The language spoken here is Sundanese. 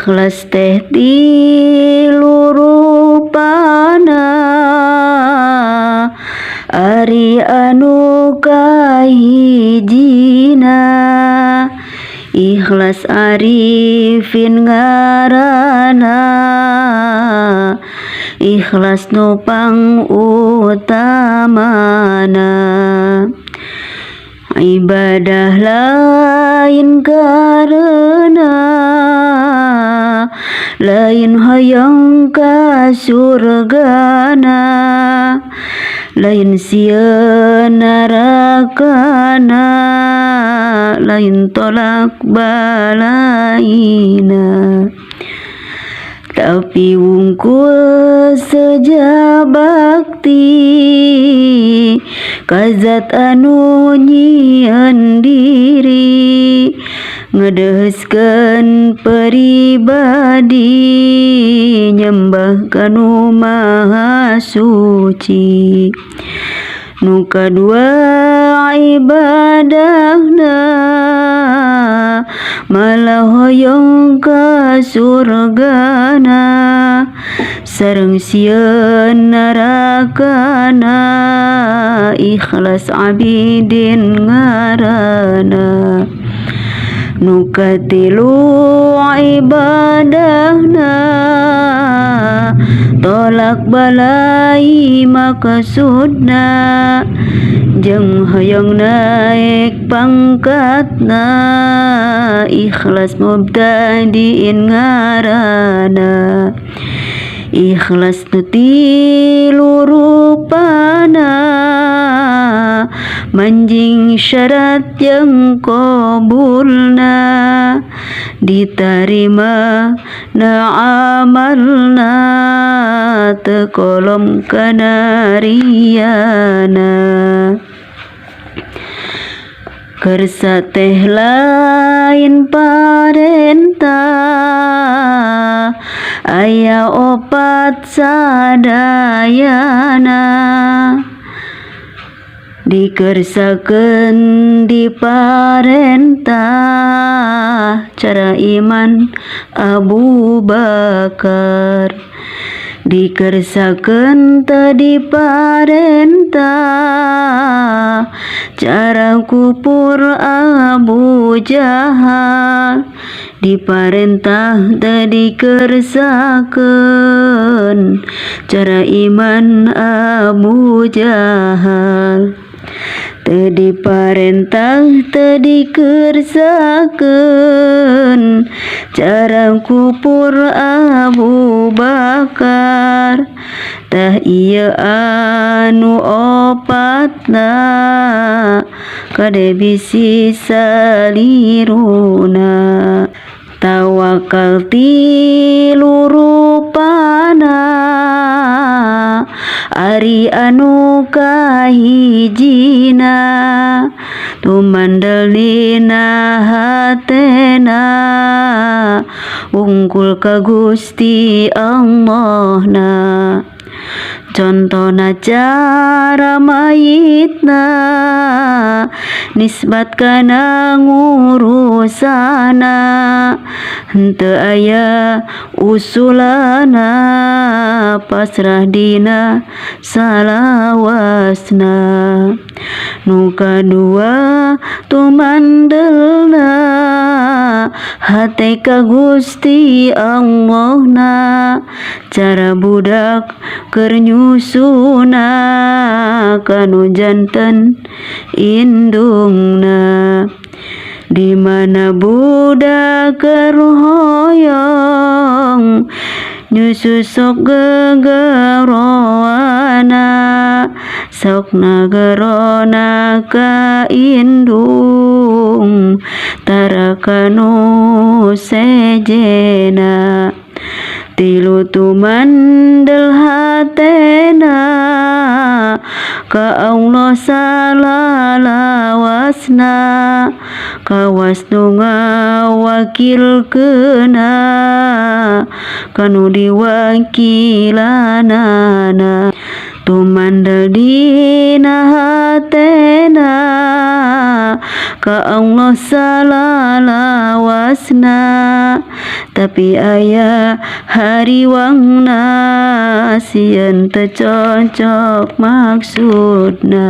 Ikhlas teh tilu rupana, ari anu kahijina ikhlas arifin ngaranna, ikhlas nu pangutamana. Ibadah lain karena lain hayang ka surgana, lain sieun narakana, lain tolak balaina, tapi wungkul seja bakti ka zat anu nyieun diri, ngedeuheuskeun pribadi, nyembah ka Nu Maha Suci. Nu kadua ibadahna malah hoyong ka surgana sareng sieun narakana, ikhlas abidin ngaranna. Nu katilu ibadahna tolak balai maksudna jeung hoyong naek pangkatna, ikhlas mubtadiin ngaranna. Ikhlas nu tilu rupana manjing syarat jeung qabulna, ditarima na amalna, teu kolom kana riyana. Kersa teh lain parentah, aya opat sadayana, dikersakeun diparentah cara iman Abu Bakar, dikersakeun teu diparentah cara kupur Abu Jahal, diparentah teu dikersakeun cara iman Abu Jahal, teu diparentah teu dikersakeun cara kupur Abu Bakar. Tah ieu anu opatna kade bisi saliruna. Tawakal tilu rupana, ari anu kahijina tumandel dina hatena wungkul ka Gusti Allahna. Contona cara mayitna nisbat kana ngurusana, henteu aya usulana pasrah dina salawasna. Nu kadua tumandelna hate ka Gusti Allahna, cara budak keur nyusuna kanu janten indungna. Di mana budak keur hoyong nyusu sok gegeroana, sok nagerona ka indung tara kanu sejena. Tilu tumandel hatena ka Allah salalawasna, kawas nu ngawakilkeunna kanu diwakilanana. Tumandel dina hatena Ka Allah salalawasna, tapi aya hariwangna sieun teu cocok maksudna.